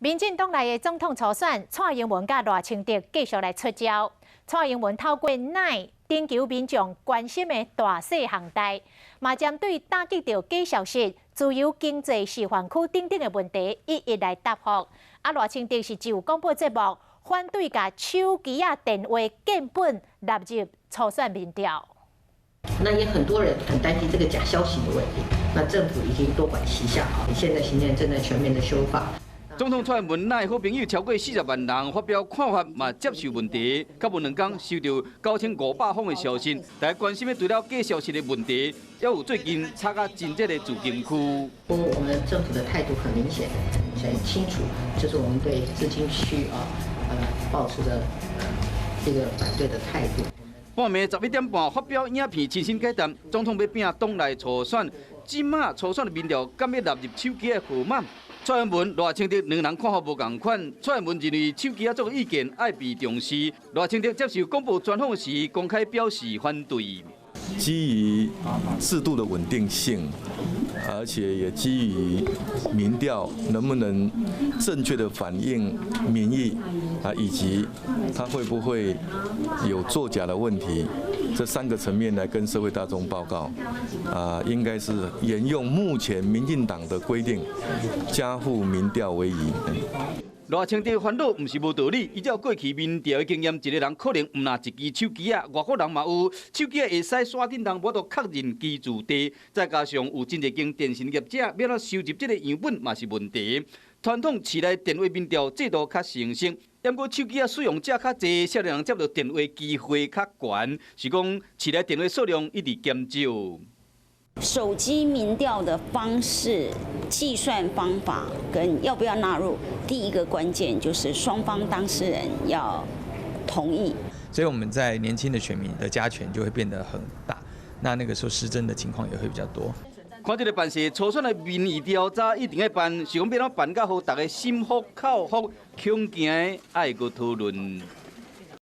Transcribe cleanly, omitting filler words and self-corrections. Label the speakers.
Speaker 1: 民進黨內的總統初選，蔡英文佮賴清德繼續來出招。蔡英文透過 LINE 徵求民眾關心的大細項代，嘛針對打擊著假消息、自由經濟示範區等等的問題，一一來答覆。啊，賴清德是就廣播節目反對共手機仔電話建本納入初選民調。
Speaker 2: 那也很多人很擔心這個假消息的問題，那政府已經多管齊下啊，現在行政正在全面的修法。
Speaker 3: 總統蔡英文的好朋友超過40萬人發表看法，嘛接受問題。較無2工收到9500封的消息，大家關心的除了假消息的問題，也有最近炒甲真熱的自經區。
Speaker 2: 不過我們政府的態度很明顯，很清楚，就是我們對自經區啊，抱持著這個反對的態度。
Speaker 3: 半暝11點半發表影片親身解答，總統欲拚黨內初選，這馬初選的民調敢欲納入手機的號碼？蔡英文、賴清德兩人看法無仝款。蔡英文認為手機仔做意見愛被重視，賴清德接受廣播專訪時公開表示反對。
Speaker 4: 基於制度的穩定性，而且也基於民調能不能正確的反映民意啊，以及它會不會有作假的問題，這三個層面來跟社會大眾報告。啊，應該是沿用目前民進黨的規定，加戶民調為宜。
Speaker 3: 賴清德煩惱毋是無道理，依照過去民調的經驗，一個人可能毋若一支手機仔，外國人嘛有手機仔會使刷叮當，無法度確認居住地，再加上有真濟間電信業者欲按怎收集這個樣本嘛是問題。傳統市內電話民調制度較成熟，毋過手機仔使用者較濟，少年人接到電話機會較懸，是講市內電話數量一直減少。
Speaker 5: 手機民調的方式、計算方法跟要不要納入，第一個關鍵就是雙方當事人要同意。
Speaker 6: 所以我們在年輕的選民的加權就會變得很大，那個時候失真的情況也會比較多。
Speaker 3: 看這个辦事初選的民意調查一定愛辦，是講欲按怎辦甲予逐家心服口服，恐驚愛閣討論。